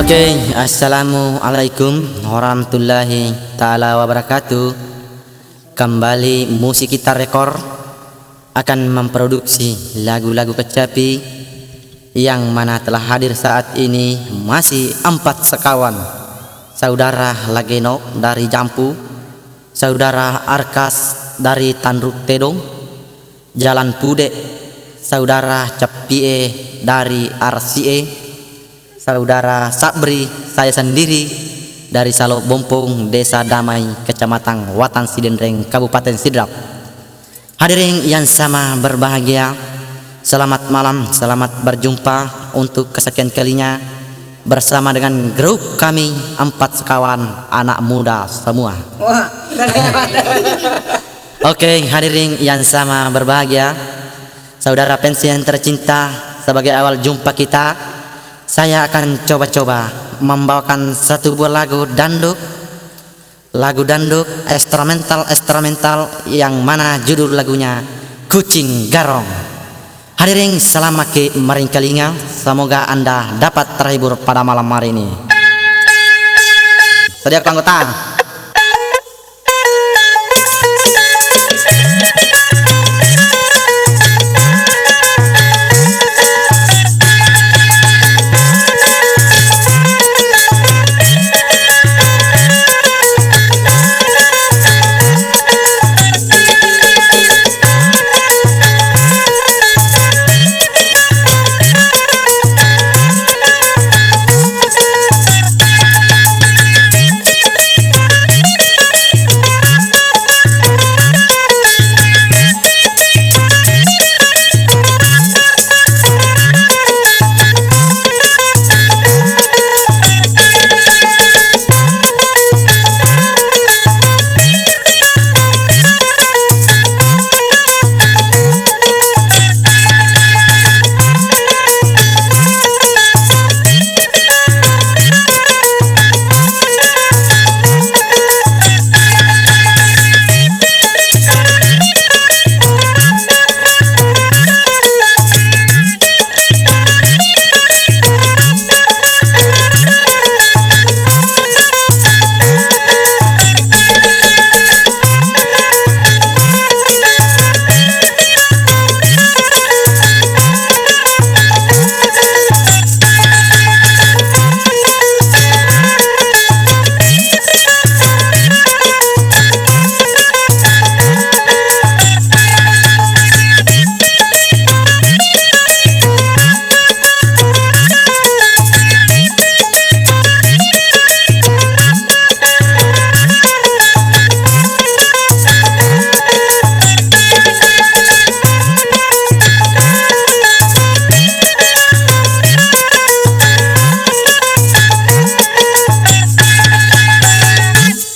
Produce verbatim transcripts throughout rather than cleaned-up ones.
Oke, assalamualaikum warahmatullahi taala wabarakatuh. Kembali Musik Kita Rekor akan memproduksi lagu-lagu kecapi yang mana telah hadir saat ini masih empat sekawan. Saudara Lageno dari Jampu, Saudara Arkas dari Tanruk Tedong, Jalan Pude, Saudara Cappie dari R C E, Saudara Sabri, saya sendiri dari Salo Bompong, Desa Damai, Kecamatan Watang Sidenreng, Kabupaten Sidrap. Hadirin yang sama berbahagia, selamat malam, selamat berjumpa untuk kesekian kalinya bersama dengan grup kami empat sekawan anak muda semua. Wah, keren. Oke, hadirin yang sama berbahagia, saudara fans yang tercinta, sebagai awal jumpa kita, saya akan coba-coba membawakan satu buah lagu dangdut, lagu dangdut instrumental-instrumental yang mana judul lagunya Kucing Garong. Hadirin, selamat ki maringkalinga, semoga Anda dapat terhibur pada malam hari ini. Sedia anggota?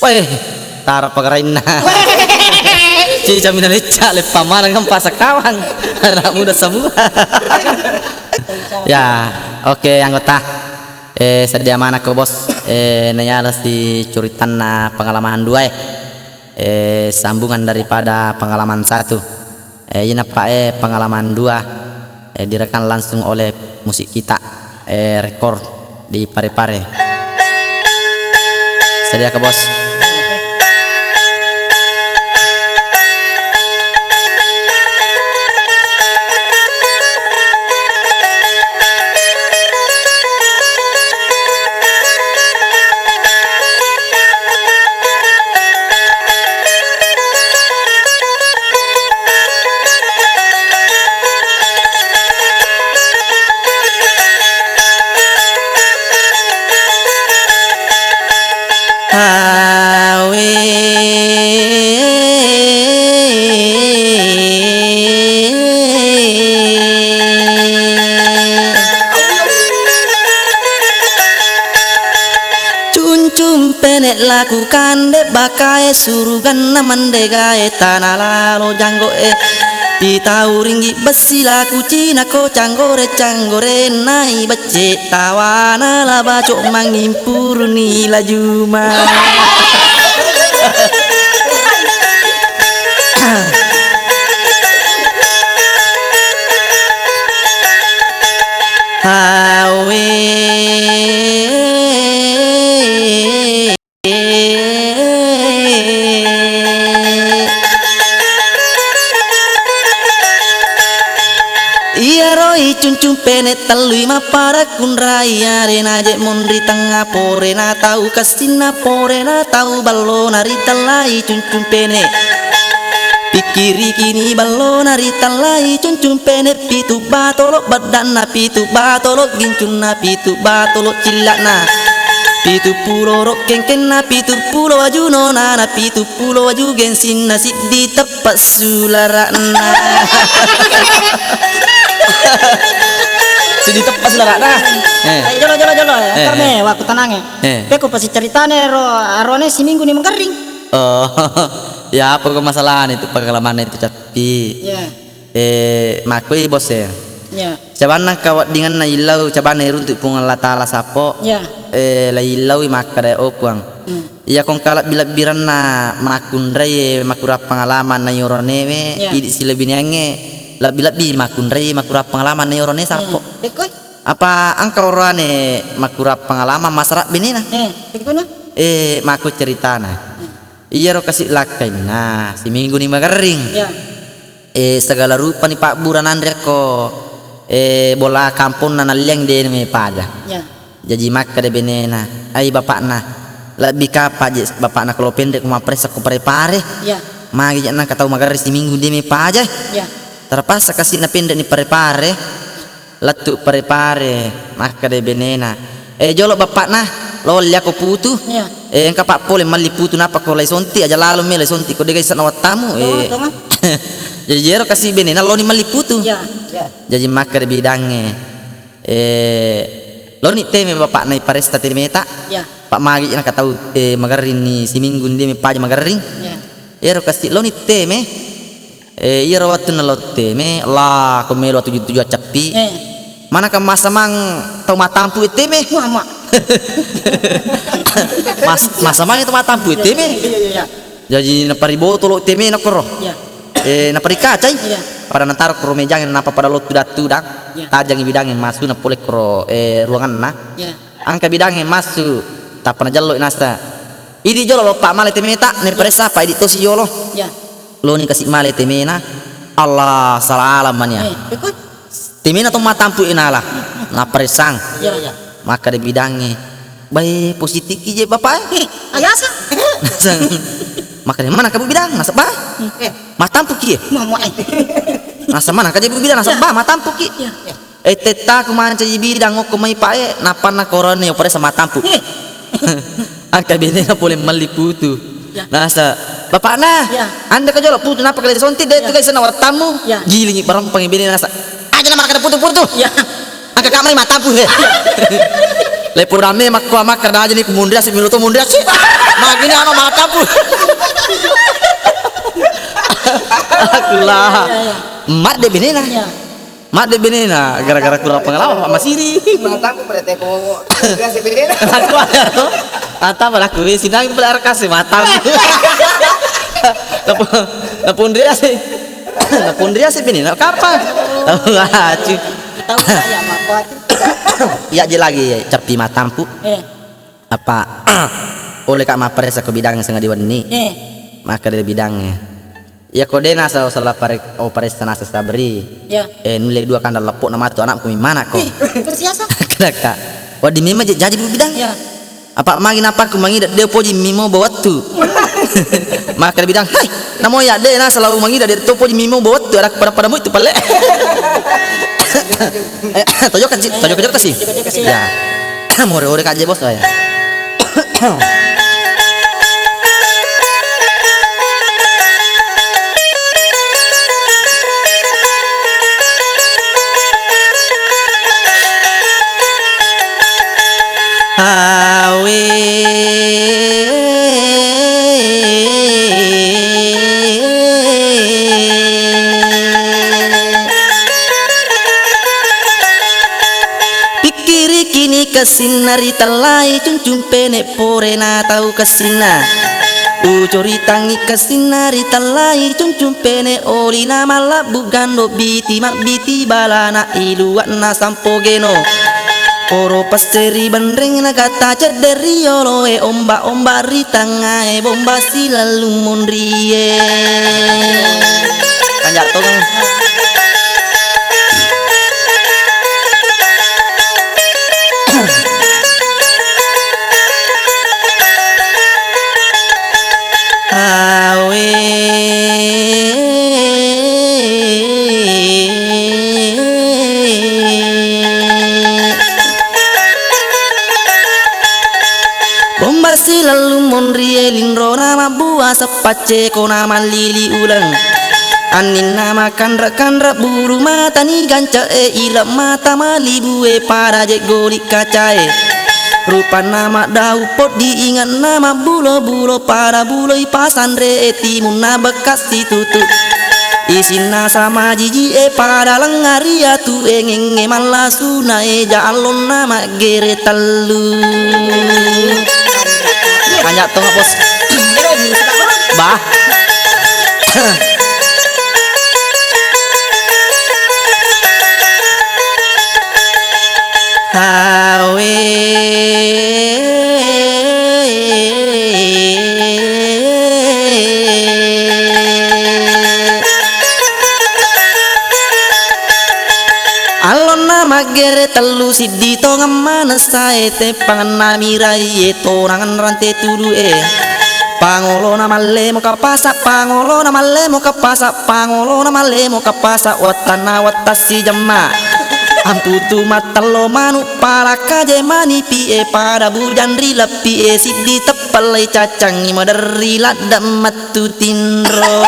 Weh, tara pagarainna. Cica mina lecca, leppa maneng, empat sekawan. Anak muda semua. Ya, oke, anggota. Eh, sedia manakko, Bos? Eh, nayala si curitanna pengalaman dua, eh. Eh, sambungan daripada pengalaman satu. Eh, iyana pa, eh, pengalaman dua, eh, direkam langsung oleh Musik Kita, eh, Rekor di Parepare. Sediakah, Bos? Awe. Cuncung pene' laku kande bakae, suruganna mandegae tana lalo janggo'e. Pitau ringgi' bessi laku cinako canggore-canggore nai becce' tawana la baco' mangimpuruni lajuma. Hawe. Iyaro icuncung pene tellui mappada kunrai, arena je monri tengnga, porena tau kessinna, porena tau ballona ritellai cuncung pene. Pikkirikini ballona ritellai cuncung pene, pitu batolo beddanna, pitu batolo gincunna, pitu batolo cilla'na, pitu pulo rokkengkenna, pitu pulo waju nonana, pitu pulo waju gensinna, siddi teppe' sulara'na. Siddi teppe' sulara'na. Eh. Eh, jolo, jolo, jolo, ya. Eh, karena eh. Waktu tenang, ya. Eh. Peko pasti ceritane ro, arone siminggu ni magarring. Oh, ya apa kok masalahnya itu pengalaman itu, Cappi? Ya. Eh, makkoi, Bos, e. Ya. Cabanna engka weddinganna illau, cabanna iruntu Puang Allah Taala sappo. Ya. Eh, la illaui makkeda, "Oh, Puang. Hmm. Iya kong kalebbi-lebbiranna makkunrai makurang pengalaman na yoronewe, ya, idi silebbineangnge lebbi-lebbi makkunrai makurang pengalaman na yorone sappo." Ya. Pekkoi? Apa engka oroane makurang pengalaman masara benena? Eh, pekkoi no? Eh, makko ceritana. Hmm. Iyaro kasi lakkainna, siminggu ni magarring. Ya. Eh, segala rupa ni pabbura nanre ko, eh, bola kamponna nalliang de me paja. Ya. Jaji makkeda benena, "Ai bapakna, lebbi kapa je bapakna kalau pendek ko mapressa ko pare-pare." Ya. Magi je nangka tau magarring siminggu de me paja. Ya. Terpaksa kasi na pendek ni pare-pare. Lettu pare-pare, makkeda benena, "Eh, jolo bapakna, lo liako putu." Iya. "Eh, engka pak pole malli putu napa ko lai sonti, aja lalo me lai sonti ko dega isana wattamu." Toma, eh. Toma. Jaji ero kasi benena loni malli putu. Iya. Iya. Jaji makkeda bidangnge, eh, loni teme bapakna iparesta temeta. Iya. Pak magi naka tau, eh, magarring ni siminggu ndi me paja magarring. Iya. Ero kasi loni teme. Eh, iyaro wettunna lao teme, la, ko melo tuju-tuju accappi. Eh. Manaka masamang tau matampu e teme. Wah, ma. Mas-, masamang tau matampu e teme. Iya, iya, iya. Jaji napari botolo teme nakoro. Iya. Eh, napari kacai. Iya. Pada nataro koro mejangnge napa pada lo tudang-tudang. Iya. Tajangi bidangnge masu na pole koro, eh, ruanganna. Iya. Angka bidangnge masu, tappa najallo nasa. Idi jolo lo pak male temeta, ne paressa apa idi tosi jolo. Iya. Loni kasi male temena, Allah, sala alam mania. Eh, pekoi? Temena to matampu inala, naparessang. Iya, iya. Makkeda bidangnge, "Bae, positif ki je, Bapak, eh." Eh, ayasa? Makkeda, "Mana kamu bidang?" Nasaba? Eh. Matampu ki, eh. Mama, eh. Nasa mana kaje bidang? Nasaba, matampu ki. Iya. Eh, tettaku mancaji bidang okko mai pae, nappanna korone operasi matampu. Eh. Angka benena pole melli putu. Ya. Nasa, "Bapakna, ya, ande ka jolo putu, napa kali sonti, de, ya, tu guys, na warattammu." Ya. Gilingi barang pangi bene nasa, "Aja na makkada putu-putu." Ya. Angka kamari matampu, he. Ya. Lepo dame makko makkada aja ni kumundria si miluto mundria si. Magini ama matampu. Akulah. Ya, ya. Madde benena. Ya. Madde benena, gara-gara kurang pengalaman, Pak Masiri. Mataku pada teko, biasa benena. Aku ada to. Ata pada aku, eh, sinang pula kasih matamu. Napun, napun dia sih. Napun dia sih benena, kapan? Tahu aja. Tahu saya apa? Ya, je lagi, ya, cappi matampu. Eh. Apa, pole ka mapparessa ko bidangnge sangadi wenni. Eh. Makkeda bidangnge, "Iya ko de nasa sala pare-, oparessa nasa sabri. Iya. Eh, nulle dua kandang leppo na matu anakku mimmana ko." Ih, terus biasa? Kedaka. Wadi memang je-, jaji bu bidang. Iya. Apa magi napakku mangida de poji mimo bawattu. Makkeda bidang, "Hai, namo ya de nasa lau mangida de to poji mimo bawattu, ada pada-pada mu itu pale." Eh, tojoka si, tojoka si. Tojoka si. Ya. More-ore kaje bos ya. Awe. Pikkirikini kessinna ritellai cuncung pene porena tau kessinna. Ucoritangngi kessinna ritellai cuncung pene olina mallabbu gando biti mabbiti balana iluanna sampo geno. Oro pesseri benreng nagatta cedde rioloe, ombak-ombak ri tangae, bomba silellung monrie. Kanjak tongeng. Awe. Bombar silellung monrie, linrona mabbua seppacceko namallili uleng. Anninna makanre-kanre bulu matani gance'e, ileng mata malibue pada jeggoli kacae. Rupanna maddau poddi, inge'na mabbulo-bulo pada buloi pasanre e, timunna bekka situtu. Isinna sama jiji'e pada lengnga riatu e, ngengnge mallasuna eja allonna maggere tellu. Kanjak tonga, Bos. Bah. Awe. Allonna maggere tellu siddi tongeng manessae, teppangenna mirai e tonangenrang te tulu e. Pangolona mallemo kapasa, pangolona mallemo kapasa, pangolona mallemo kapasa, wettanna wettassi jemma. Amputu mattello manu, palakka je manipi e, pada bujang ri leppi e, siddi teppellei caccangi maderri ladde mettu tinro.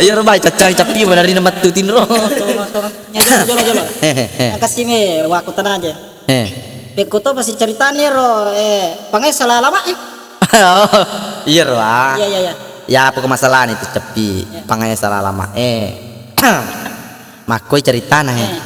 Iya ro bai, caccangi cappi maderri mettu tinro. Jolo, jolo, jolo, jolo. Hehehe. Kasih me, waku tenang aja. Eh. Pekko to pasti ceritanya ro, eh, pangai salah alamat, eh. Oh, iya ro, ah. Iya, iya, iya. Ya, apa masalahna itu, Ceppi? Iya. Pangai salah alamat, eh. Makkoi ceritana, eh. Eh.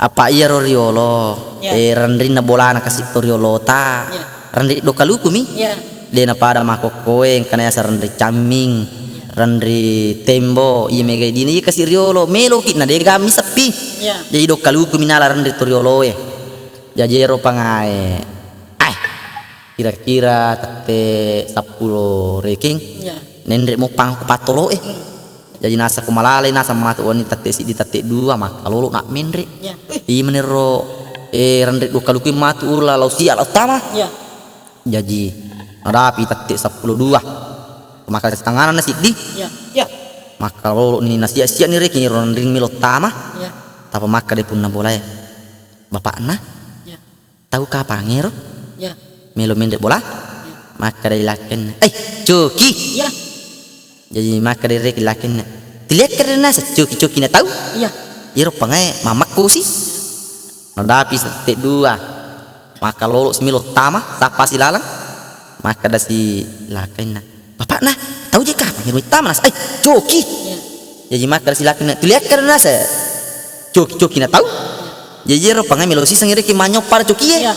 Apa iya ro riolo, iya, eh, renrinna bolana kasi to riolota. Iya. Renri dokkaluku mi. Iya. De napada makkokkoe, engkana yaseng renri camming, iya, renri tembo, iya mega dina iya kasi riolo, meloki na dega mi seppi. Iya. Jadi dokkaluku mi nala renri to rioloe. Jaji ero pangae, ai, kira-kira tette seppulo rekeng, iya, nenre mo pang ku patoloe. Hmm. Jaji nasa ko malalai, nasa matu wenni tette siddi, tette dua, makkalolo na menre. Iya. Iya menero, eh, renre dokkaluku matu uru la lau sia lau tama. Iya. Jaji nadapi tette seppulo dua. Maka setengana na siddi. Iya. Iya. Makkalolo ni nasia-sia ni rekeng ro renring melo tama. Iya. Tapa makkeda punna bolae, bapakna. Iya. Tau kapang ero? Iya. Melo menre bola? Iya. Makkeda ilakenna, "Eh, coki." Iya. Jaji makkeda rekeng ilakenna, "Tuliakka de nasa coki-coki na tau?" Iya. Iyaro pangae mamakkusi. Nadapi sette dua. Makkalolo si melo tama, sappa si laleng. Makkeda si lakenna, "Bapakna, tau je kapang ero tama nasa, eh, coki." Iya. Jaji makkeda si lakenna, "Tuliakka de nasa coki-coki na tau?" Jaji ero pangai melo siseng rekeng manyoppa cokie. Iya.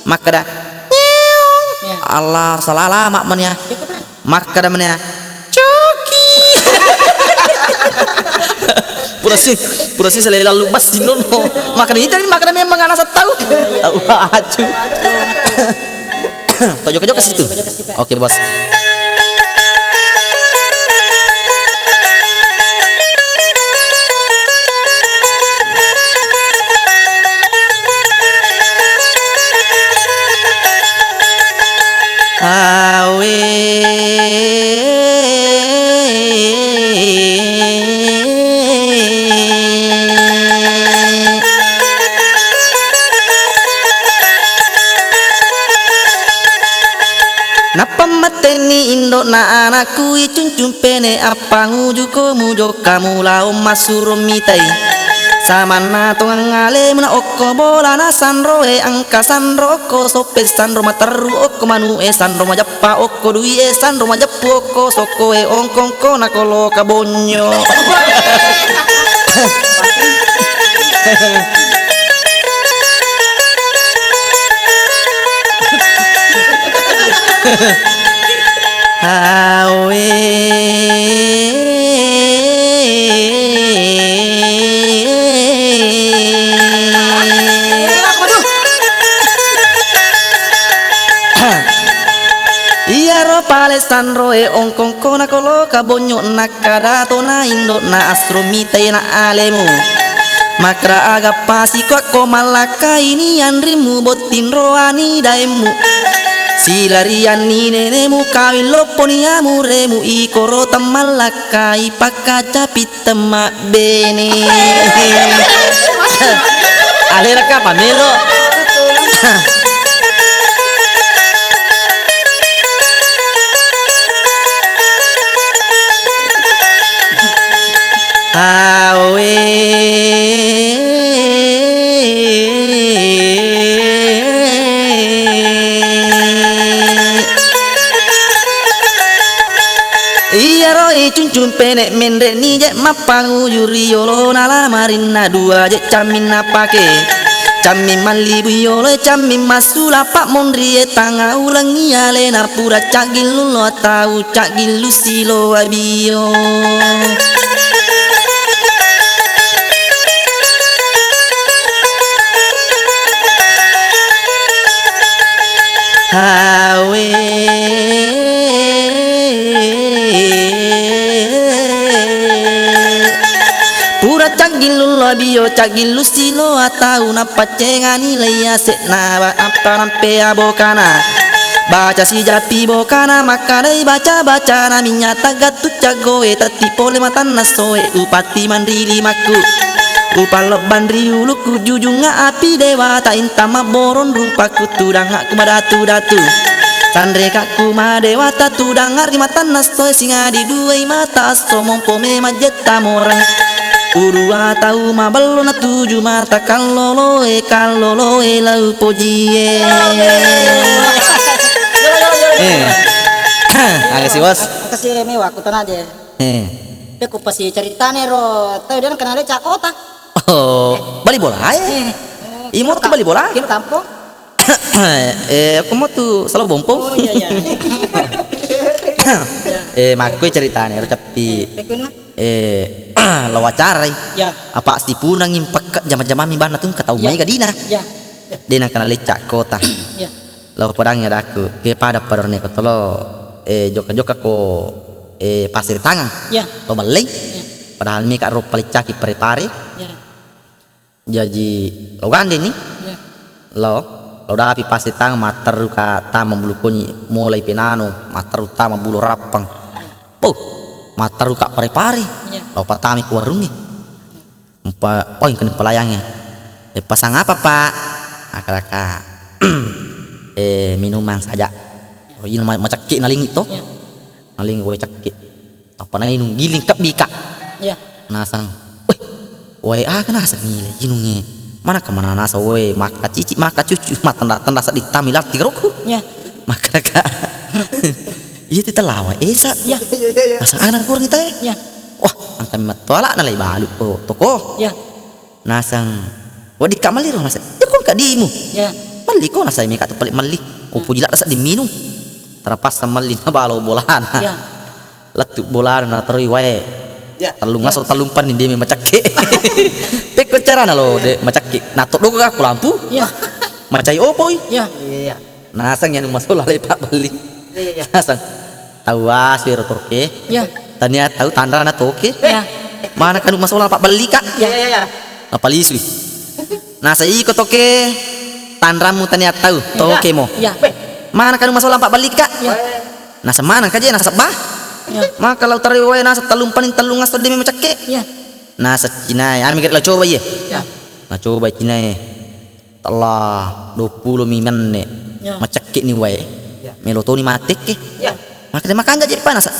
Makkeda, "Nyeong." Iya. Allah, salah alamat mania. Iya, Pak. Makkeda mania, "Coki." Pura si, pura si selalu lalu bas di nono. Makkeda itu, makkeda memang anak setau. Iya, iya, iya. Allah, acu. Tojokka-jokka situ. Oke, Bos. Awe. Nappa mattenni indo'na anakku, icuncung pene appangujuko mujokka mulaong massuro mitai. Samanna tongeng alemu na okko bolana sanroe, engka sanro okko soppe, sanro materru okko manu'e, sanro majeppa okko dui'e, sanro majeppu okko sokkoe, ongko-ongko na kolo kabonyo. Awe. Pale sanroe ongkongko na kolo kabonyo na kada tona indo na astro mite na alemu. Makra aga pasi ko ko malakka ini anrimu botting roani daemu. Silarianni nenemu kawin lopponi amuremu ikoro temmalakkai pakkacapi temmabbene. Alera ka pamelo. Awe. Iyaro icuncung pene menre nije mappanguju ri yolo nalamarinna dua je camming napake. Camming mallibu yolo camming massula pa monri e tanga ulengi alena pura caggillu lo tau caggillu silo abio. Hawe. Pura caggillu labio caggillu silo atau napaccengani leiya se'na apa nampe abokana. Baca sijapi bokana makkadai baca-bacana minnya taggattu caggoe tatti pole matanna soe upatti manrili makku. Upallebbang ri ulukku jujungnga api dewata inta mabborong rupakku tudangakku madatu-datu. Sanrekakku madewata tudanga ri matanna soe singadi duai mata asso mompo memang jetta morang. Urua tau mabello natuju mata kalloloe kalloloe lau pojie. Eh. Aga si bos. Kasi mewa aku tanaje. Eh. Pekku pasi ceritane ro tau dia kenal cakota. Oh, bali bola eh. Imo tu bali bola. Kino kampung. Eh, aku mau tu salo bompong. Oh iya iya. Eh, makku ceritane ro cappi. Pekku na. Eh, lo wacarai. Ya. Apa sipunang impakka jama-jamami banna tu katau ya. Mai gadina. Ya. Dena kenal cakota. Ya. Lao podangngi adakku, ke pada-pada ro neko tolo, eh, jokka-jokka ko, eh, pasir tangang. Ya. To ballei. Ya. Padahal mika ro paleccaki pare-pare. Ya. Jaji, lao gandeni. Ya. Lao, lao dapi pasir tangang, matteru ka tama bulu konyi, mulai penano, matteru tama bulu rappang. Puh, matteru ka pare-pare. Ya. Lao patami ku warungnge. Mpa-, poingkani pelayangnge. "Eh, pasang apa, Pak?" Akkadaka, "Eh, minuman saja." Oh, ino ma-, macakki nalingi to. Ya. Nalingi wae cakki. Tappa nainung giling kebbi, Kak. Ya. Nasang, "Weh, wae aga nasang ile inungnge? Manaka mana nasang wae makkacici, makkacucu, matenda-tenda seddi tami latti karoku." Ya. Makkadaka, "Iya tu telawa esa." Ya. Nasang, "Aga nakurangi tae?" Ya. Wah, engkami mattoala nalai balu ko toko. Ya. Naseng, "Weddikka melli ro?" Naseng, "Iya ko engka dimu." Ya. "Melli ko," naseng, "meka tu pale melli. Ko puji ladde sedding minung." Terpaksa melli nabalo bolana. Ya. Lettu bolana naterui wae. Ya. Tellung aso tellumpenni de macakke. Pekko carana lo de macakke. Natoddo ko lampu. Ya. Macai opoi. Ya. Iya, iya. Naseng anu masola le pabbelli. Iya, iya. Naseng, "Tau asu ero toke." Iya. Tania tau tanrana toke. Iya. Mana kanu masola pabbelli, Kak? Iya, iya, iya. Napalisui. Naseng, "Iko toke tanrammu tania tau, iya. Toke mo." Iya. Mana kanu masola pabbelli, Kak? Iya. Naseng, "Mana kaje naseng bah?" Iya. Maka lau tarewe wae naseng tellung paning tellung asso demi macakke. Iya. Naseng cinae, "Ami gare la coba iye." Iya. Nacoba cinae. Tella duappulo mi menne. Ya. Macekke'ni wae. Ya. Melo toni matekke. Ya. Makanja, makanja je panasa.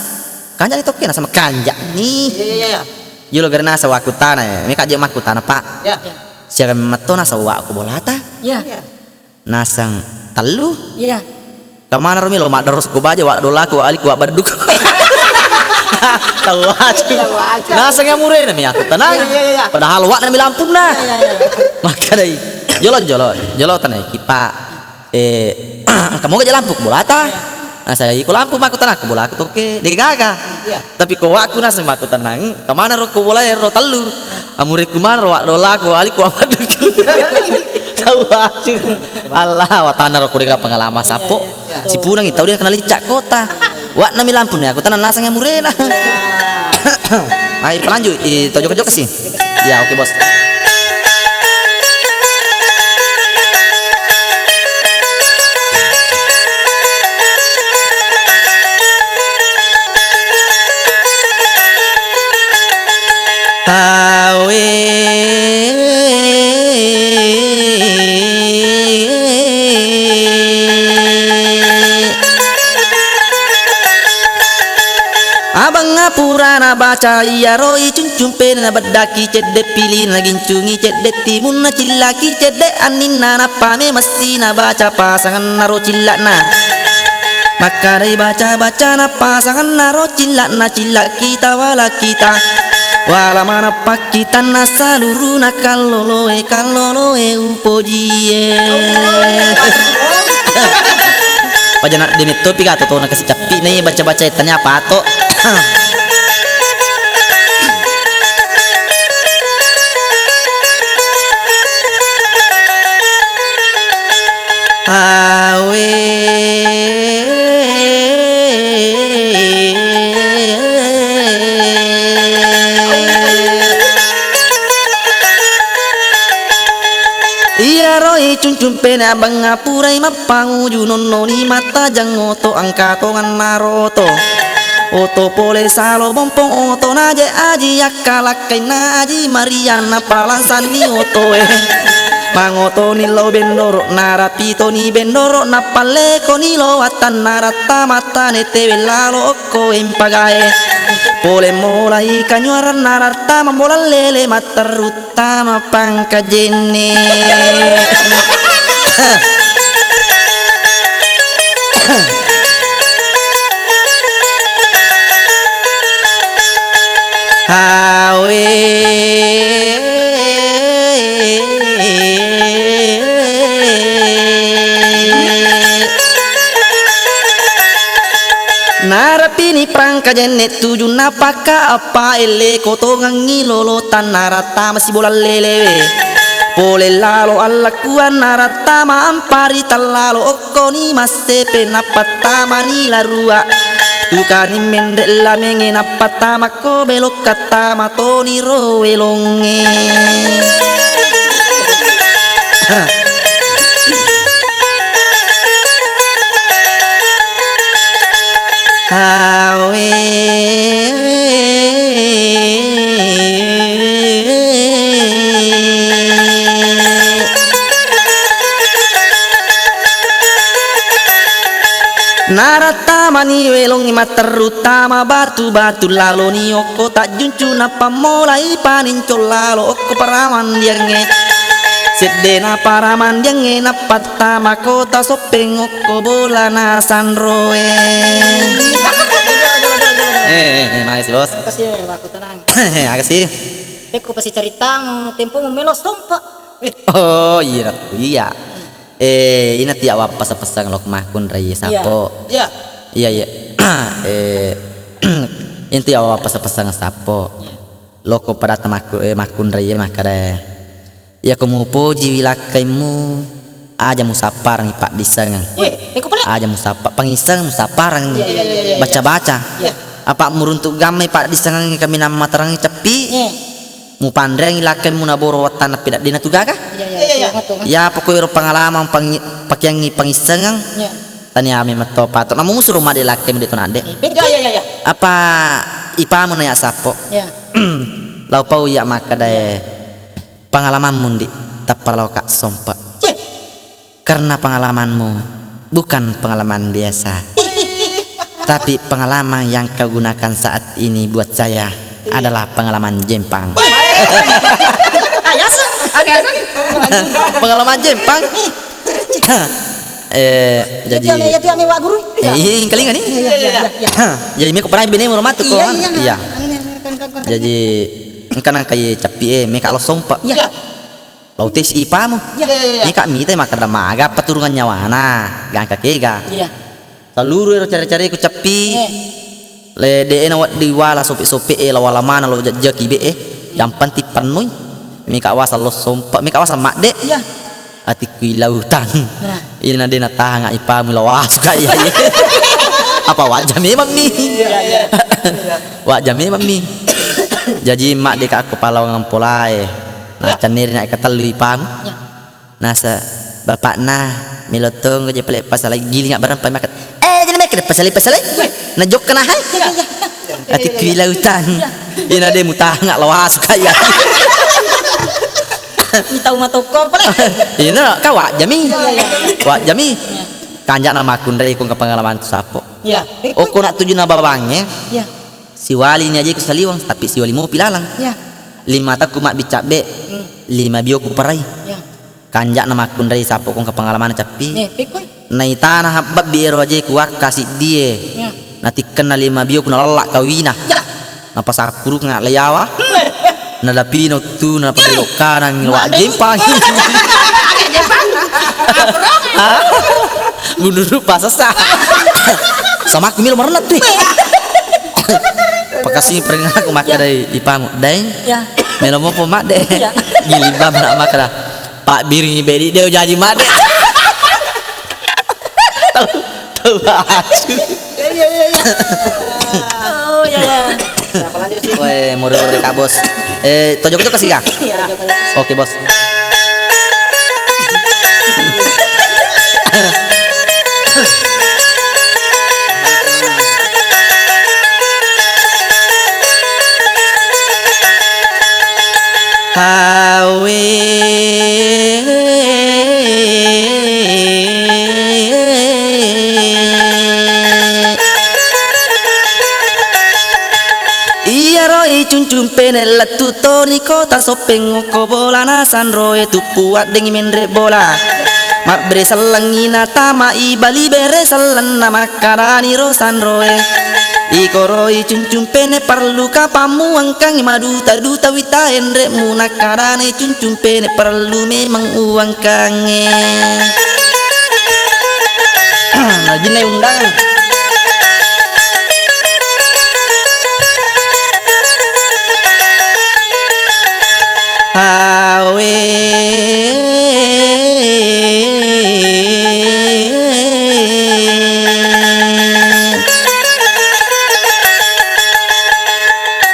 Kanja ni tokke nasa makanja ni. Ya, ya, ya, ya. Jolo gare nasa wakkutana, eh. Meka je makkutana, Pak. Ya. Ya. Siaga metto nasa wakku bolata? Ya. Ya. Naseng tellu. Ya. Kamana ro melo maddaros ko baja wa dolaku wa aliku wa badduk. Tahu aja. Naseng yang murena mi aku tenang. Iya, iya, iya. Padahal wa nami lampunna. Iya, iya, iya. Makkedai. Jolo, jolo, jolo tenang ki, Pak. Eh, engka moga je lampu bolata. Nah, saya iko lampu mako tenang ko bolaku toke. De gaga. Iya. Tapi ko wakku naseng mako tenang. Kamana ro ko bola ero tellu. Amureku mana ro wa dolaku wa aliku wa badduk. Tahu aja. Allah, watana ro ko de gaga pengalaman sapo. Iya, iya. Sipunangngi tau de kenali cak kota. Wa'nami lampuna, aku tenang naseng murena. Ayo, lanjut, i, to jokka-jokka si. Ya, oke, Bos. Tawe. Abang purana baca iyaro i cuncung pena na beddaki cedde pili na gincungi cedde timunna cillaki cedde anninna nappa me messi na baca pasanganna ro cilla'na. Makkedai baca-baca nappa sangennaro cilla'na cilla'ki tawalakita. Wala manappakkita na saluruna kalloloe, kalloloe upojie. Pajana demettopi gato tona kasi cappi na baca-baca tanya apa to. Awe. Iyaro i cuncung pene abang apurai mappanguju nonnoni mattajang oto angka tonganna roto. Oto pole salo bompong oto naje aji yakkalakkainna aji marianna palansanni otoe. Mangotoni lao bendoro narapitoni bendoro napallekoni lo wattanna ratta mattane tewe lalo okko empagae. Pole molai kanyuaranna ratta mambola lele matterru tama pangkajenne. Hawe. Narapini pangkajenne tujunna pakka appa elle kotongengngi lolo tannarattama sibola lelewe. Pole lalo allakkuang narattama ampari tallalo okkoni massepe nappattamani larua. Tukani menre lamenge nappattama ko belokka tama toni ro welongnge. Awe. Narattamani welongngi matterru tama batu-batu laloni okko tajjuncu napammolai panincong lalo okko paramandiangnge. Seddena paramandiangnge nappattama kota Soppeng okko bolana sanroe. Eh, eh, eh, makasih, Bos. Makasih, Pak, tenang. Eh, makasih. Pekko pasti ceritamu, tempomu melo sompa. Oh, iya, iya. Eh, ina tiya wappasa-pasang lok makkunrai sappo. Iya. Iya, iya. Eh, ina tiya wappasa-pasang sappo. Iya. Loko padatta makku-, eh, makkunrai makkada, iyako mupojiwi lakkaimmu, aja musapparangi paddissengeng. Weh, eko pale. Aja musappa-, pangisseng musapparangi. Iya, iya, iya, iya. Baca-baca. Iya. Apa muruntuk gammai paddissengengngi kaminang matarangngi ceppi. Iya. Mupanreangi lakkaimmu naboro wattanna pedaddena tu gaga. Iya, iya, iya, iya. Iya, pokoknya ero pengalaman pangi-, pakeangngi pangissengeng. Iya. Tania memang to pato. Namu musuro madde lakkaimmu de to nadde. Iya, iya, iya, iya. Apa ipamu na ya sappo? Iya. Lau pau ya makkadae pengalamanmu ndi tappa lau ka sompa. Cih. Karena pengalamanmu bukan pengalaman biasa. Tapi pengalaman yang kau gunakan saat ini buat saya adalah pengalaman jempang. Pengalaman jempang. Eh, jadi iya, iya, iya, Pak Guru. Iya. Eh, iya, engkalinga ni. Iya, iya, iya, iya. Jadi meko pernah bini rumah tuh. Iya, iya, iya. Iya. Jadi engka nangka ye cappi e, meka lo sompa. Iya. Lau tes ipamu. Iya, iya, iya. Meka mita makkada maga paturungan nyawana, gangka kega. Iya. Saluru ero care-careku cappi. Eh. Le de na wedding wala sope-sope e, la wala mana lo jajjaki be e. Yang penting pennui. Meka wasa lo sompa, meka wasa madde. Iya. Atikku ilautang. Nah. Ina de natahang ipamu la wasa ka iya, iya. Apa wajja memang mi? Iya, iya. Wajja memang mi. Jaji madde ka akko palawangan polae. Nah, cenneri nak ketellu ipang. Iya. Nasa bapakna melo tonggo je pale pasala giling abbarang pai makat. Eh, jadi mekede pasale-pasale. Na jokka na hai. Iya, iya. Ati kila utang. Iya. Ina de mutanga lawasu kaya. Mitau matokko pale. Ina ka wajja mi. Iya, iya. Wajja mi. Iya. Kanja na makkunrai ko pengalaman tu sapo. Iya. Okko nak tuju na babangnge. Iya. Siwali ni aje ku saliwang, tapi siwali mopi lalang. Iya. Lima takku mabbicabbe, hmm, lima bio ku parai. Iya. Kanja na makkunrai sapo ko pengalaman cappi. Iya, pikoi. Naitana habbabbi ero aje ku wakka siddie. Iya. Natikkenna lima bio ku nalalla kawina. Iya. Napasakkurunga layawa. Nadapino tu, napabelok kanan, wa jempang. Menurut pasasa. Sama aku milo merenat tuh. Pakasi pernah aku makan dari ipamu. Deng. Ya. Melo mopo mak de. Ya. Gilibam nak makan. Pak biring bedi de jadi mak de. Tahu, tahu asu. Iya, iya, iya, iya. Oh, iya, iya. Woi, muri-muri Kak Bos. Eh, tojok-tojok kasih, Kak? Iya. Oke, Bos. Hawe. Iyaro icuncung pene lettu toni kota Soppeng, okko bolana sanroe tuppu waddengngi menre bola. Mabbere sellengngi natama i bali bere sellenna makkadaniro sanroe. Ikoro icuncung pene parellu kapammu engkangngi maduta-duta wita enre'mu, nakkadanai cuncung pene parellu memeng uwangkangnge. Najinna undang. Awe.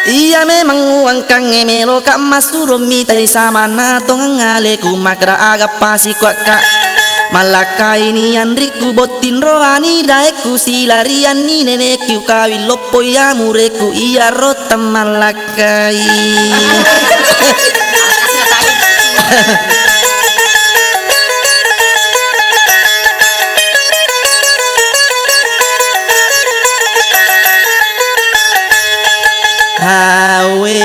Iya memang uwangkangnge meloka massuro mitai samanna tongeng aleku makkeda aga pasi kuakka. Mallakkaini anrikku botting roani daekku silarianni nenekku kawing loppo iya murekku iyaro temmallak kai. Hawe.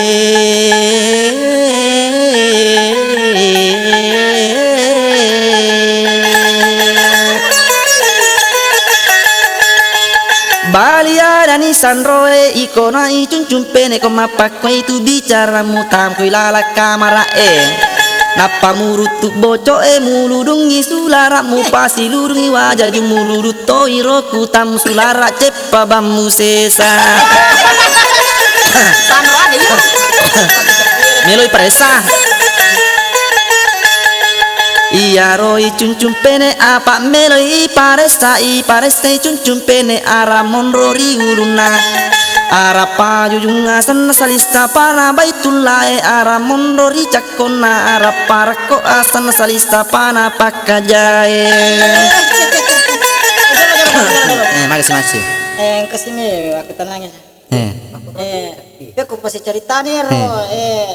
Bali adani sanroe ikona icuncung pene ko mappakkoi tu bicaramu tamkoi lalak kamara e. Nappa muruttu boco e muludungi sulara mupasi lurungi waja jumuludung toi roku tam sulara ceppa bammu sesa. Meloi paresa. Iyaro icuncung pene apa meloi iparessa, iparessa icuncung pene ara monro ri ulunna. Ara pajujung asenna salista pana Baitullae, ara monro ri cakkonna, ara parakko asenna salista pana pakkajae. Eh, makasih, makasih. Eh, engka sini aku tenangnya. Eh. Eh, ya, aku pasti ceritanya ro, eh,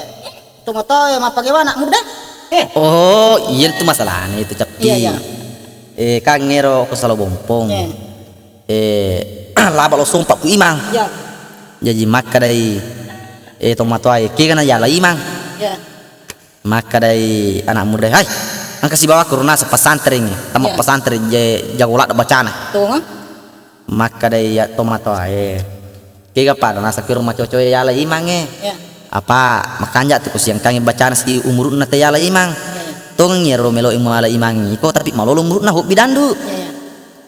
tunggu tahu ya, apa gimana muda? Eh. Oh, iya itu masalahnya itu, Cappi. Iya, iya. Eh, kan ngero ko Salo Bompong. Iya. Eh, laba lo sompa ku imang. Iya. Jaji makkadai, eh, tomatoae, kega na yala imang. Iya. Makkadai anak muda, "Hai, engka sibawa ku runa pesantren, tama pesantren je jago ladde bacana." Tuh, ha? Makkadai ya tomatoae. Kega pada nasakiro macocoe yala imangnge. Ya. Apa makanja tu kusiangkangi bacana si umuruna te yala imang. Ya, ya. Tongengi ro melo imu yala imangngi iko tapi malolo umuruna hobbi dandu. Ya, ya.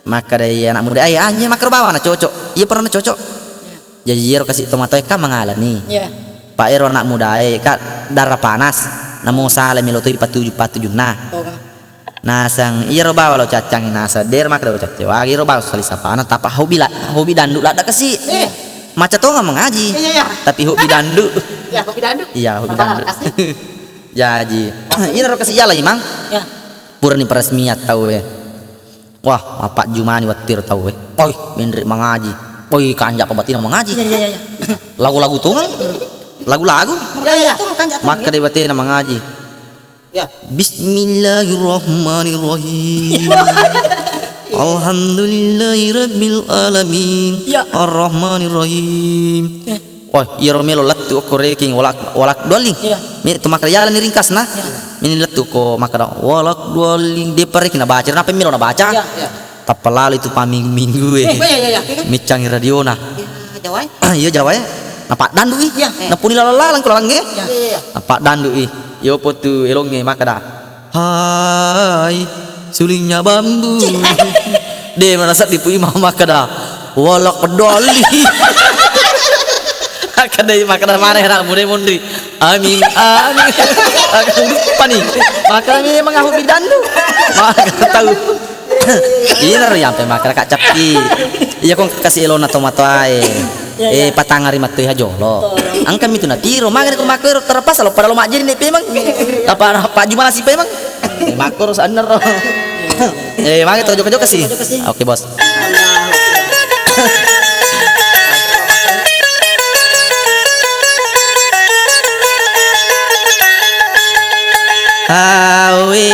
Makkadai anak muda, "Ai, anje makkaro bawa na cocok." Iya pernah cocok. Ya. Jaji iyaro kasi tomatoae ka mangalani. Ya. Pa ero anak mudae ka darah panas. Namo sala melo toi patuju-patujunna. Oh, ka. Naseng iyaro bawa lo caccangi naseng, dero makkeda lo cacce, wagi ro bawa sali sapana, tapa hobi la-, hobi dandu ladda kasi. Iya. Maca tonga mengaji. Iya, iya. Tapi hobi dandu. Iya, hobi dandu. Iya, hobi dandu. Jaji. Iyaro kasi jala imang. Iya. Purani peresmian tau e. Wah, apa jumani wattir tau e. Oi, menre mengaji. Oi, kanja pabatina mengaji. Iya, iya, iya. Lagu-lagu tonga. Lagu-lagu. Iya, iya. Makkeda batena mengaji. Ya. Bismillahirrahmanirrahim. Alhamdulillahirabbil alamin. Ya. Arrahmanirrahim. Ya. Wah, iyaro melo lettu okko reking walak, walak doaling. Ya. Mi tu makkeda iyalani ringkasna. Ya. Mini lettu ko makkeda walak doaling, depa reking nabaca, napa melo nabaca? Ya, ya. Tappa lalo itu pamminggu-minggu e. Eh, iya, iya, iya. Miccangi radiona. Iya, Jawa e. Iya, Jawa e. Napaddandu i. Iya, eh. Napuni lalang-lalang ko lalangnge. Iya, iya, iya. Napaddandu i. Yopo tu elongnge makkeda, "Hai, sulingnya bambu." De mana seddi pu imang makkeda, "Walak pedoli." Makkeda, makkeda mana enak muda mondri. Amin, amin. Pani. Makkeda memang aku bidandu. Makkeda tau. Iyaro yampe makkeda Kak Cappi. Iya kong kasi elona tomatoae. Iya, iya. Eh, patangari mattoi hajolo. Betul. Engka mi tu natiro, magani ko makkero terpaksa lo pada lo majjeri ne pemeng. Apa Pak Jumasi pemeng? Eh, makkoro sanner ro. Eh, magi to joka-joka sih. Joka-joka sih. Oke, Bos. Awe.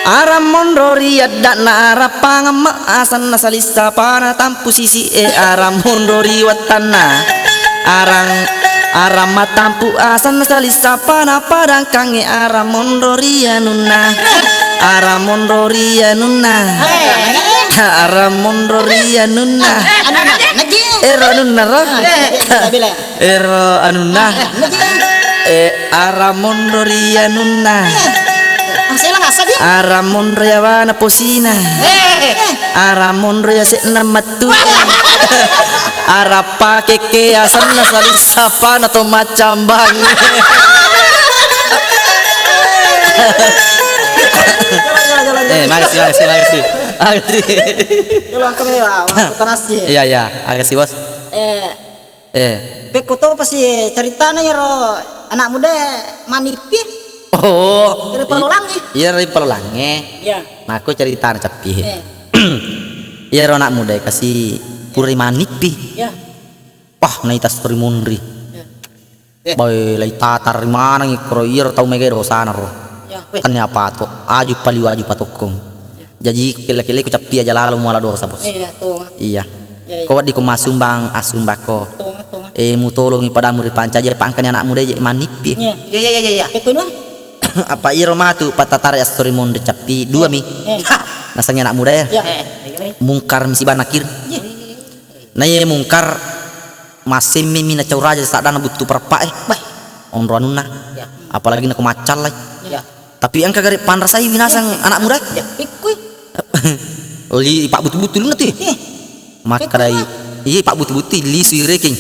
Arang monro ri adda'na, arang pangemme asenna, salissapana tampu sisi e, arang monro ri wettanna. Arang, arang matampu asenna, salissapana padangkangnge, arang monro ri anunna. Arang monro ri anunna. Arang monro ri anunna. Ero anunna ro. Ero anunna. Eh, arang monro ri anunna. Arang monro yawana posina. Arang monro yase'na mattu. Arang pakekke asenna, salissapana to maccambang. Eh, makasih, makasih, makasih. Makasih. Iya, iya, makasih, Bos. Eh, Eh. Pekko to pasi caritana iyaro anak muda manippi. Oh, ri Palolangnge. Iya, ri Palolangnge. Iya. Makko caritana Cappi. Eh. Iyaro anak muda kasi pura manippi. Iya. Wah, naita stori monri. Iya. Eh. Bae, lai tatar maneng koro iyaro tau mega dosana ro. Iya, weh. Tannia pato, aju paliu aju patokkong. Iya. Jaji kelle-kelle ku Cappi aja lalo muala dosa, Bos. Iya, to. Iya. Iya, iya. Ko wedding ko massumbang, assumbakko. Tonga, tonga. Eh, mutolongi padamu ri pancaji, apa engkani anak muda je manippi. Iya. Iya, iya, iya, iya. Apa iro matu patatara astori monri Cappi, dua mi. Iya. Nasengngi anak muda ya. Iya. Mungkar mi siba Nakir. Iya. Na iya Mungkar massemme mi nacau raja saddana buttu pereppa e. Bah. Onro anunna. Iya. Apalagi nako maccallai. Iya. Tapi engka gare panrasai winaseng anak muda. Ya, ikkui. Oli pabbutu-butu luna tu. Eh. Makkedai, iya pabbutu-butu lisui rekeng.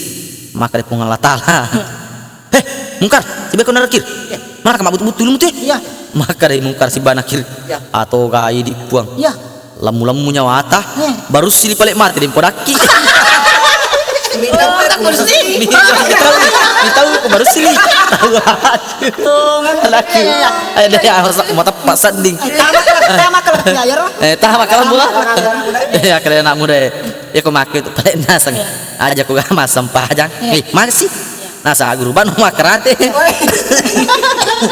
Makkedai Puang Allah Taala. Heh, Mungkar, siba ko Nakir. Iya. Mana ka mabbutu-butu luna tu? Iya. Makkedai Mungkar siba Nakir. Iya. Atau gai di Puang. Iya. Lemmu-lemmu nyawata, eh, baru sili pale mate, den podakki. Minta, minta, minta, minta, baru sili. Tongan. Laki. Iya, iya. Ayo deh, ya, harus mau tepat sanding. Eh, tama kalau, tama kalau, ya, ya, Ro. Eh, tama kalau, Bu. Tama kalau. Ya, keren anak muda, ya. Ya, kau makai itu pale nasang. Iya. Aja kau gak masam pajang. Iya. Eh, makasih. Nasa guru banu makarate.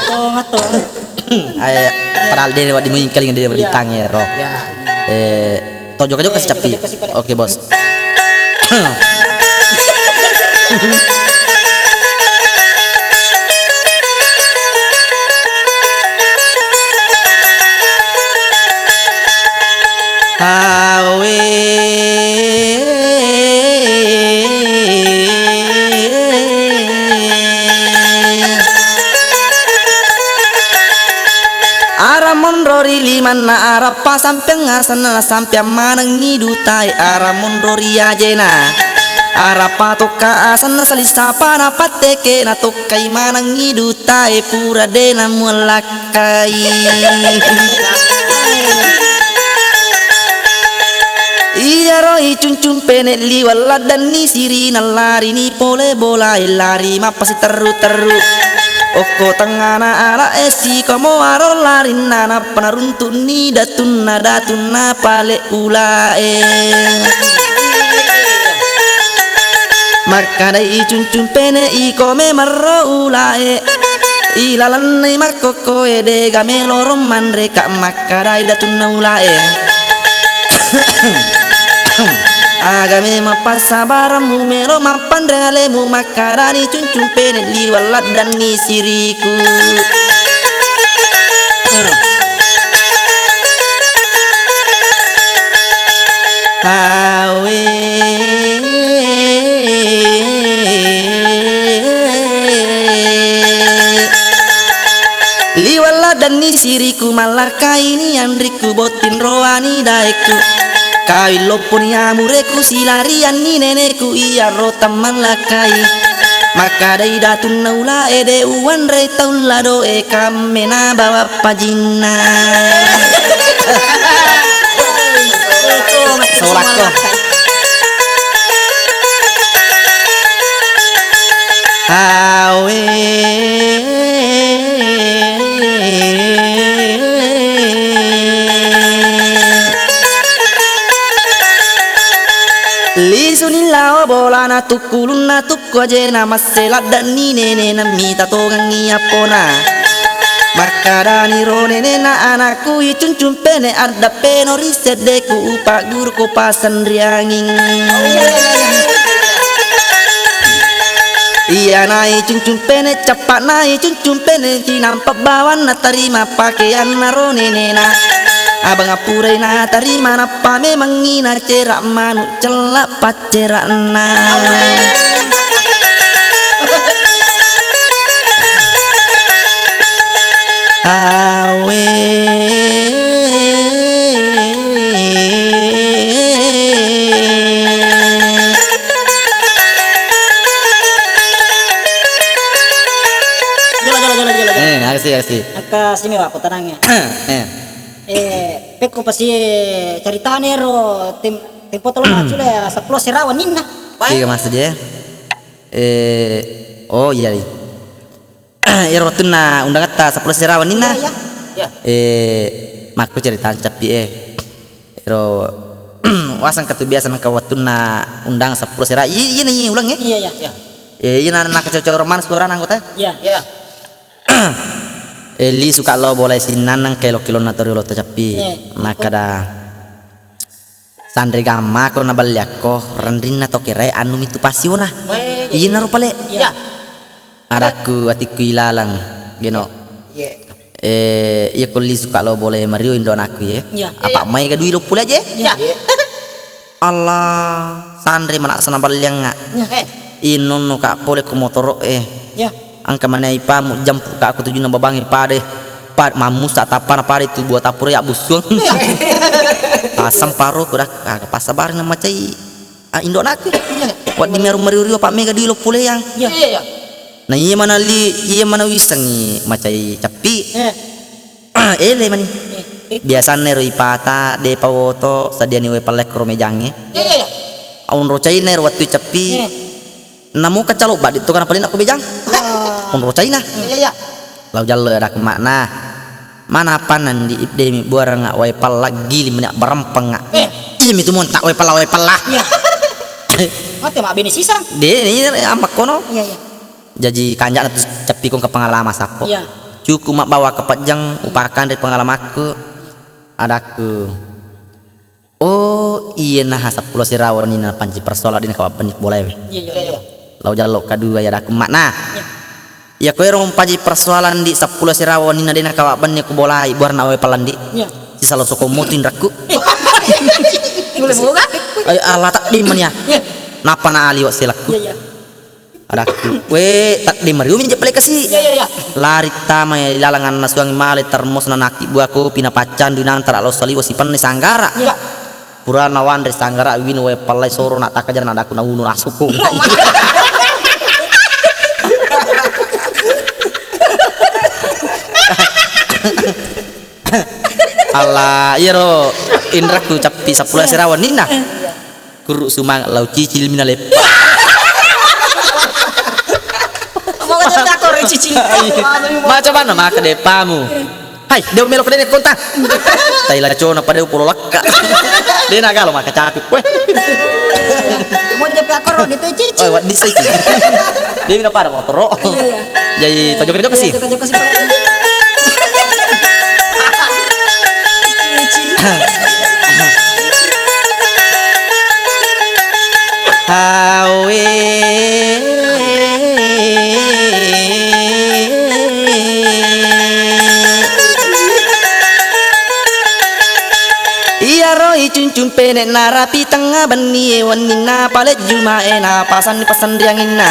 Tonga, tonga. Ae, padahal de' wedding muingkalinga, de' wedding tangero. Ya. Eh, to jokka-jokka si Cappi. Jokka-jokka si Cappi. Oke, Bos. Awe. Ara monro ri limanna Arappa sampeang asenna, nasampeang manengngi dutae, ara monro ri ajena. Arappa tokka asenna, salissapana patteke, natokkai manengngi dutae, pura de namuallakkai. Iyaro icuncung pene liweng laddanni sirina, larini pole bolae, lari mappasiterru-terru. Okko tengngana ala'e sikomo aro larinna, nappa naruntu'ni datunna, datunna pale ulae. Makkadai icuncung pene, iko memerro ulae, ilalennai makkokkoe, dega melorong manreka, makkadai datunna ulae. Aga memang passabarammu, melo mappanreng alemu, makkarani cuncung pene liweng laddanni siriku. Awe. Liweng laddanni siriku, mallarkaini anrikku, botting roani daekku. Kawing lopponi amureku, silarianni neneku, iyaro temmallakkai. Makkadai datunna ulae, de uwanrei tau ladoe, kammena bawa pajinna. Solakko. Awe. Lisuni lao bolana, tukkulunna tukku ajena, masse laddanni nenena, mita tongengngi appona. Makkadani ro nenena, anakku icuncung pene, addappeno ri seddeku, upagguruko pasanrianging. Iyana icuncung pene, cappa'na icuncung pene, cinampa bawang natarima pakeanna ro nenena. Abang appurai natarima, nappa memangngi nacera manu cella paccera'na. Awe. Jolo, jolo, jolo, jolo, jolo. Eh, makasih, makasih. Engka sini, Pak, pertanyaannya. Eh. Eh, pekko pasi caritane ro tem-, tempo tolong macule seppulo sera wenninna. Iya, Mas, je. Eh, oh, iya, iya. Ero wettunna undangetta seppulo sera wenninna. Iya, iya. Iya. Eh, makku cerita cappi, eh. Ero waseng katu biasa nengka wettunna undang seppulo sera. Iya, iya, iya, ulang, eh. Iya, iya. Iya. Eh, iya, na, na kacau-cau roman suara anggota. Iya. Iya. Eh, lisu ka lao bola sinnannang kelo-kelonna toriolo to cappi. Iya. Makkada sanre gammako naballiakko renrinna to kerae anu mitu pasiona. Weh. Iyanaro pale. Iya. Adakku atikku ilaleng geno. Iya. Eh, iya ko lisu ka lao bola mario indo anakku ye. Iya. Apa mai ga dui lo pula je? Iya. Allah, sanre manaksa naballiangnga. Iya. Inonno ka pole ko motoro e. Iya. Engka manai pamu jampu ka aku tujunna babangi pade. Pa-, mammusa tappana pade tu buah tapure abbussuang. Iya. Asam paro kuda aga passabareng na macai. Ah, indo anakku. Iya. Wedding meru mariu-riu apa mega dui lo puleang. Iya. Iya, iya. Na iya mana li, iya mana wisengi macai cappi. Iya. Ele mani. Biasanna ero ipata, depa woto, sadiani wae pallekko ro mejangnge. Iya, iya, iya. Aunro caina ero wettu cappi. Iya. Namu kacalo baddi to kana paling aku bejang. Ah. Aunro caina. Iya, iya. Lau jallo ada makna. Mana apa nandi ibde mi buaranga wae palla gili meni barempeng. Eh. Iya mi tu montak wae palla, wae palla. Iya. Mate ma bene sisang. De, ini amak kono. Iya, iya. Jaji kanja'na tu cappi ko engka pengalama sappo. Iya. Cukup mabbawa ke pajang upakan dari pengalamakku. Adakku. Oh, iya nah seppulo sera wenninna panci persoalan dina kawabbenni bolae. Iya, iya, iya. Lau jallo kadua ya adakku makna. Iya. Iya ko ero mpaji persoalan di seppulo sera wenninna dena kawabbenni ku bolai buarna wae palandi. Iya. Sisalo soko motu indrakku. Boleh boga? Ay, Allah takdim mania. Iya. Napa na aliwa selakku. Iya, iya. Adakku, "We, tadde mariumi je pale kasi." Iya, iya, iya. Lari tama ilalang annasuang male termos na naki buah kopi na paccandu nang tara lo saliwa sipenni sanggara. Iya. Purana wanre sanggara wino wae pallai soro na takajana na adakku na unu nasuku. Allah, iyaro indrakku cappi seppulo serawan ninna. Kuru sumang lau cicil mina leppa. Mau kata takor cicil. Macam mana maka depamu? Hai, de melo kede konta. Tai lacona pada upolo lakka. De na galo maka capi. Weh. Mau je pakor di tu cicil. Oh, waddi sai. De mina pada motoro. Iya, iya. Jadi, tojok-tojok sih. Tojok-tojok sih. Awe. Iyaro icuncung pene narapi tengnga bennie wenninna pale Jumae napasanni pasanrianginna.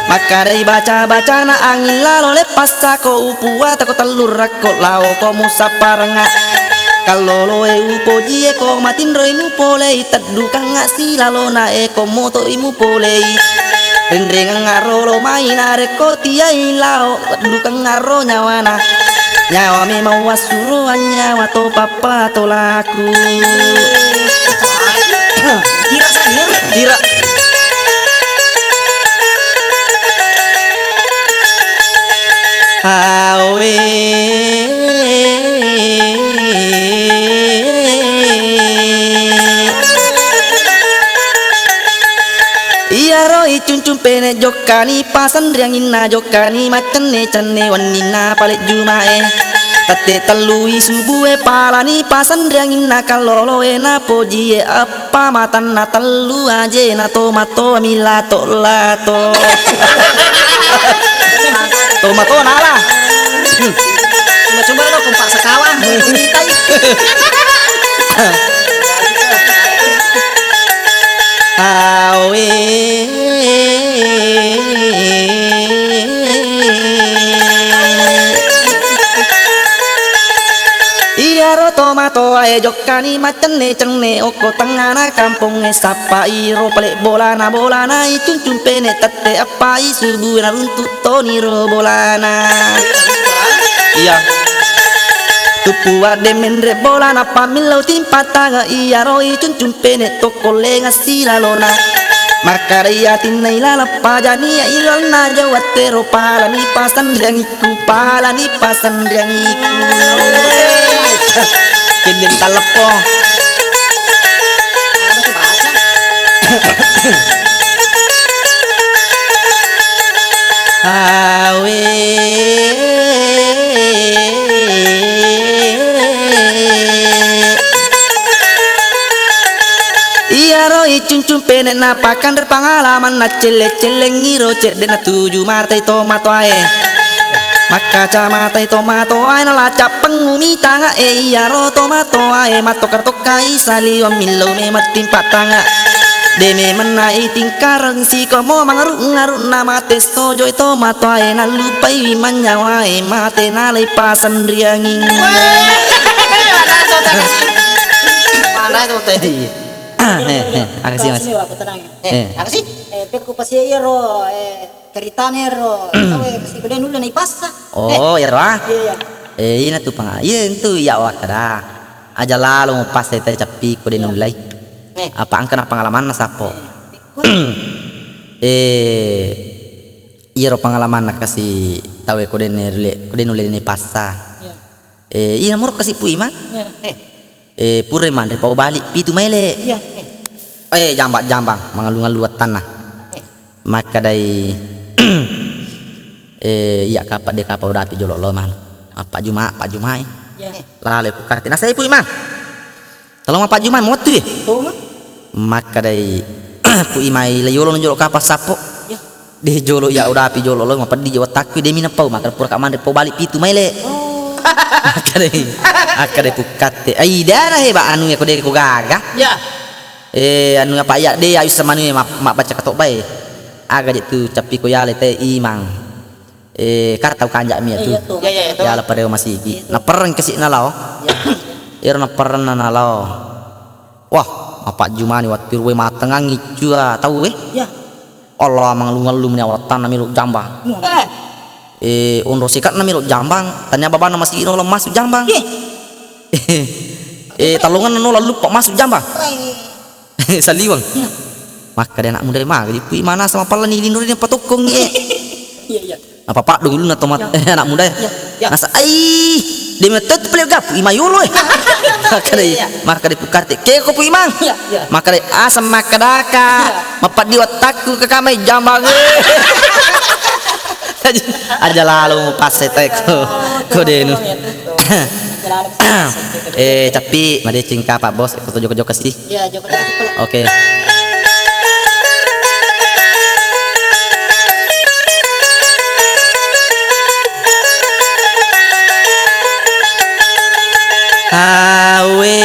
Makkedai baca-bacana anging lalo le passako upua tako tellu rakko laoko musapparengnga. Kalloloe upojie ko matinroi mupolei teddukengnga silalona e ko motoi mupolei. Renrengengnga rolo mai narekko tiai lao teddukengnga ro nyawana. Nyawa memang wassuroang nyawa to pappatolaku. Tira. Awe. Iyaro icuncung pene jokkani pasanrianginna jokkani maccenne-cenne wenninna pale Jumae. Tette tellui subue palani pasanrianginna kalloloe napojie eppa matanna tellu ajena tomatoami lato-lato. Tomatoa nala. Coba-coba lo kompak sekawan. Awe. Iyaro tomatoae jokkani maccenne-cenne okko tengngana kampongnge sappai ro pale bolana, bolana icuncung pene tette eppai subue naruntu' toniro bolana. Iya. Tuppu wadde menre bolana pammillau timpa tange iyaro icuncung pene tokkollengeng silalona. Makkadai atinna ilaleng pajani ilalna jawatero palani pasanriangikku, palani pasanriangikku. Kendeng taleppo. Awe. Iyaro icuncung pene napakanre pangalaman naccelle-cellengngiro cedde natuju matai tomatoae. Makkacamatai tomatoae nalacappengngu mitange iyaro tomatoae mattoka-tokkai saliweng millau memeng timpa tange. De memenna itingkareng sikomo mangaru-ngaru'na mate sojoi tomatoae nallupaiwi mannyawae mate nalai pasanrianging. Mana itu tadi? Eh, eh, makasih, Mas. Sini, Pak, tenang. Eh, Eh. Makasih. Eh, pekku pasi iyaro, eh, ceritane ro, tawe kasi bede nulle naipassa. Oh, iyaro, ah? Iya, iya. Eh, ina tu panga-, iya, itu iya wakkada. Aja lalo mupassa tadi cappi ko de nullai. Eh. Apa engka na pengalamanna sappo? Eh, iyaro pengalamanna kasi tawe ko de nulle, ko de nulle naipassa. Iya. Eh, iya moro kasi pui, Ma. Iya. Eh. Eh, purai manre pau bali pitu maele. Iya. Eh, jamba-jambang, mangallu-ngallu wettanna. Makkadai, eh, iya kapa de kapa udapi jolo lo mala. Apa juma, apa jumai. Iya. Lale ku karte. Nasai pui, Ma. Talo mapajjuma mottu e. Toma. Makkadai ku imai la yolo jolo kapang sappo. Ya. De jolo ya udapi jolo lo mapeddi je wettakku de minapau makkada pura ka manre pau bali pitu maele. Oh. Makkadai, akkadai pukkatte. Ai dana heba anu ya ko de ko gaga. Ya. Eh, anu apa ya de ya bisa manu ya ma-, mabbaca katobbae. Aga je tu cappi ko yale te imang. Eh, kara tau kanjak mi tu. Iya, iya, iya, iya. Yala pareo masigi. Iya, tu. Naperreng kasi nalao. Iya. Ero naperreng nalao. Wah, apa jumani wattu ruwe matengang icua tau, eh. Iya. Allah mangalung-alung ni awattanna melo jambang. Iya. Eh, onro sikatna melo jambang, tania babanna masigi no masuk jambang. Iya. Eh, talongan no luppa masuk jambang. Iya. Saliweng. Iya. Makkeda anak muda, "Maga di Pui mana sama pallani linuri patokkongi, eh." Iya, iya. Apa padung ulunna to mat-, iya, eh, anak muda, eh. Iya, iya. Nasa, "Ai, de metto tu pale gapu imayolo, eh." Makkeda, iya, iya, makkeda Pukarte, "Ke ko Pui Mang?" Iya, iya. Makkeda, "Asam makkedaka, iya, mapaddi wattakku ke kamai jambang, eh." Aja lalo mu passe teko. Oh, ko denu. Iya, iya. Eh, cappi, madeceng kapa, Bos, ko to joka-joka si. Iya, joka-joka. Oke. Awe.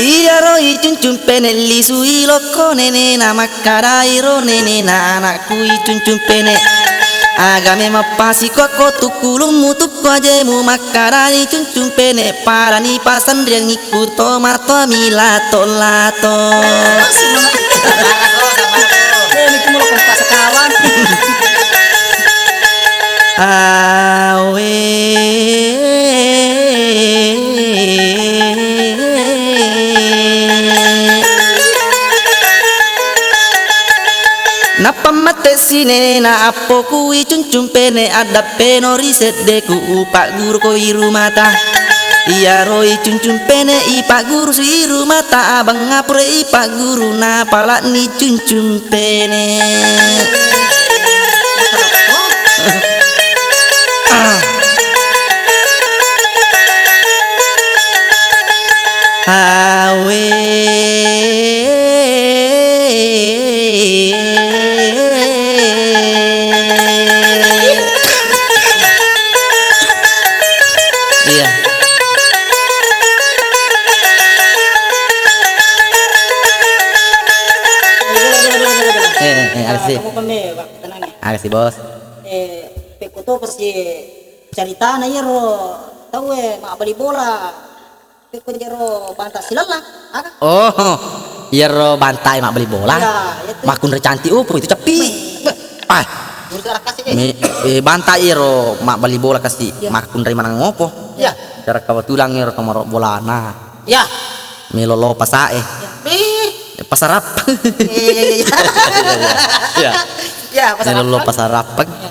Iyaro icuncung pene' lisui lokko nenena, makkadai ro nenena, "Anakku icuncung pene', agame mappasi kokko tukkulummu tukku ajemu?" Makkadani cuncung pene', "Parani pasanriangi kuto matoa mi lato-lato." Awe. Nappa mate sinena appoku icuncung pene', addappeno ri seddeku, upagguruko iru mata. Iyaro icuncung pene' ipagguru su iru mata, abang apure ipagguru, napala'ni cuncung pene'. Awe. Iya. Eh, eh, eh, aga si? Aga si, Bos? Eh, pekko to persi caritana iyaro tauwe mabbali bola. Pekko jero Banta Silella, aga? Oh, iyaro Banta e mabbali bola. Iya, iya tu. Makkunrai cantik upo itu ceppi. Wih. Ah. Guru sekarang kasih, eh. Me-, eh, Banta iyaro mabbali bola kasi, iya, makkunrai maneng opo. Iya. Cara kebetulan iyaro tomaro bolana. Iya. Melo lo pasa e. Iya. Ih. Pasarap. Iya, iya, iya, iya. Iya. Iya, pasarap. Melo lo pasarap. Iya.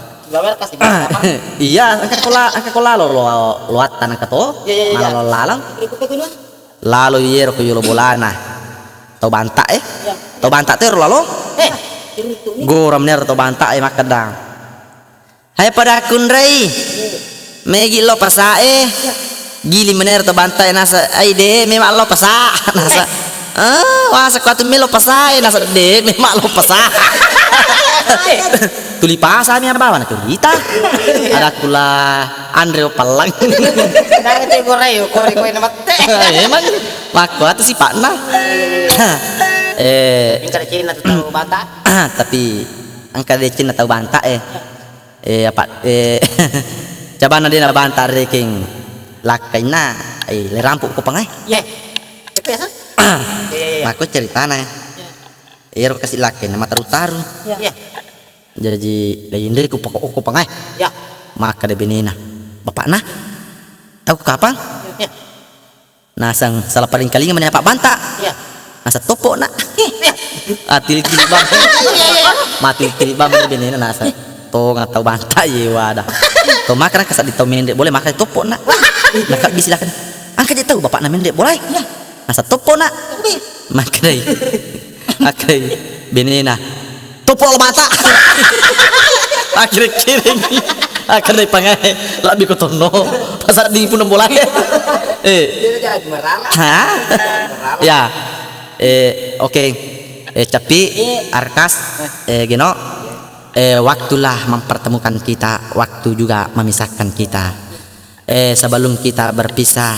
Iya, engka kola, engka kola lo, lo, lo atta nengka to. Iya, iya, iya. Nalalo lalang. Berikutnya gunung. Lalo iyero ko yolo bolana. Tau Banta e. Iya. Tau Banta to ero lalo. Eh, itu nih. Gora menero tau Banta e makkeda. Hai pada kunrai. Iya. Megi lo pasa e. Iya. Gili menero tau Banta e nasa, "Ai de, memang lo pasa." Nasa. Eh. Eh, wasa kuatu melo pasa e, nasa de, memang lo pasa. Eh. Tuli pasa mi abawa na curita. Iya. Ada kula anre pallang. Dang te gorai, kore koe na mate. Memang makkuatu sipa'na. Eh, engka decenna tu tau Banta. Tapi engka decenna tau Banta e. Eh, apa, eh, cabana de na Banta rekeng lakkainna, eh, le rampu ko pangai. Iya. Itu ya, San? Iya, iya, iya. Makko ceritana e. Iya. Ero kasi lakkainna mataru-taru. Iya. Iya. Jaji, le inre ku poko-, ko pangai. Iya. Makkeda benena, "Bapakna? Tau kapang?" Iya. Naseng sala paling kalinga mani apa Banta. Iya. Naseng topo na. Iya. Atili-tili bang. Iya, iya, iya. Matili-tili bang benena naseng. Tonga tau Banta ye wada. To makkeda ka seddi tau menre bola e, makkeda topo na. Naka bisi lakkainna. Engka je tau bapakna menre bola e. Iya. Naseng topo na. Iya. Makkedai. Akkai benena. Topo lo mata. Akkiring-kiring. Akkiring pangai. Labbi ko tonno. Pasar di puneng bola. Eh. Dia jadi merala. Ha? Merala. Ya. Eh, oke. Eh, Cappi, Arkas, eh, Geno. Eh, waktulah mempertemukan kita, waktu juga memisahkan kita. Eh, sebelum kita berpisah,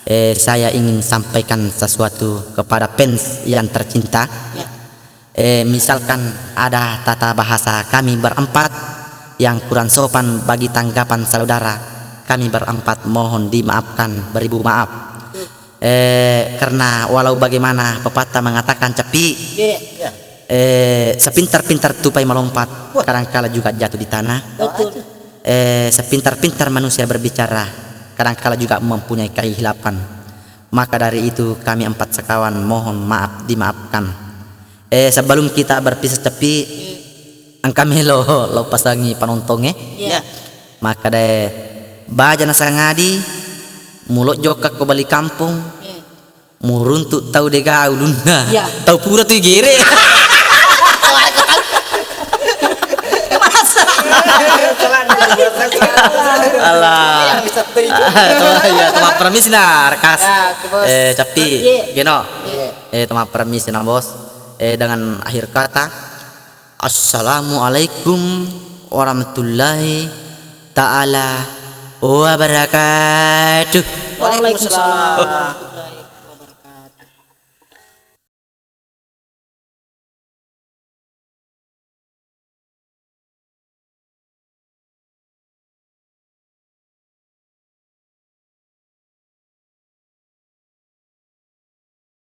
eh, saya ingin sampaikan sesuatu kepada fans yang tercinta. Eh, misalkan ada tata bahasa kami berempat yang kurang sopan bagi tanggapan saudara, kami berempat mohon dimaafkan beribu maaf. Eh, karena walau bagaimana pepatah mengatakan, Ceppi, eh, sepintar-pintar tupai melompat, kadangkala juga jatuh di tanah. Eh, sepintar-pintar manusia berbicara, kadangkala juga mempunyai kehilapan. Maka dari itu, kami empat sekawan mohon maaf dimaafkan. Eh, sebelum kita berpisah, Ceppi, engka melo lo pasangi panontongnge. Iya. Maka deh, baja nasangadi, mulok jokka ko bali kampung, muruntuk tau dega ulunna. Iya. Tau pura tu igere. Masa? Allah. Iya, toma permisi na, Arkas. Ya, terus. Eh, Ceppi, iya. Geno. Iya. Eh, toma permisi na, Bos. Eh, dengan akhir kata, assalamualaikum warahmatullahi taala wabarakatuh. Waalaikumsalam.